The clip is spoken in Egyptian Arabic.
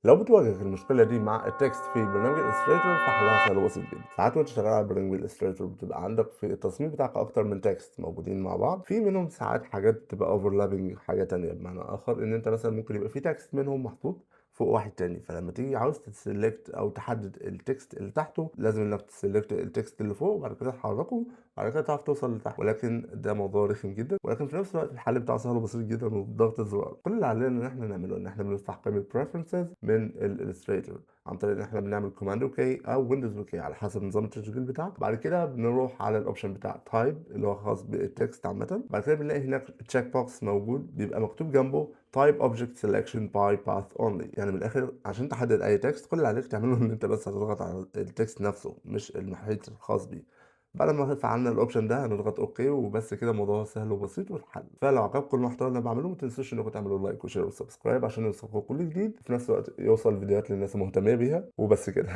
لو بتواجهك المشكلة دي مع ال text في برنامج ال Illustrator، فحلها سهل وبسيط جدا. ساعات وانت شغال على برنامج ال Illustrator بتبقى عندك في التصميم بتاعك اكتر من text موجودين مع بعض، في منهم ساعات حاجات بتبقى overlapping حاجة تانية. بمعنى اخر ان انت مثلا ممكن يبقى في text منهم محطوط فوق واحد تاني، فلما تيجي عاوز ت select او تحدد ال text اللي تحته، لازم انك ت select ال text اللي فوق وبعد كده تحركه وبعد كده تعرف توصل لتحت. ولكن ده موضوع رخم جدا، ولكن في نفس الوقت الحل بتاعه سهل وبسيط جدا وبضغط الزرار. كل اللي علينا ان احنا نعمله ان احنا بنفتح قائمة preferences من ال Illustrator عن طريق ان احنا بنعمل command و K او Windows و K على حسب نظام التشغيل بتاعك. بعد كده بنروح على ال option بتاع type اللي هو خاص بال text عامه. بعد كده بنلاقي هناك check box موجود بيبقى مكتوب جنبه type object selection by path only. يعني من الاخر عشان تحدد اي text، كل اللي عليك تعمله ان انت بس هتضغط على ال text نفسه مش المحيط الخاص بيه. بعد ما فعلنا ال option ده هنضغط okay وبس كده، الموضوع سهل وبسيط والحل. فلو عجبكم المحتوى اللي انا بعمله، ما تنسوش انكم تعملوا like و share و subscribe عشان يوصلكم كل جديد، في نفس الوقت يوصل فيديوهات للناس المهتمة بيها. وبس كده.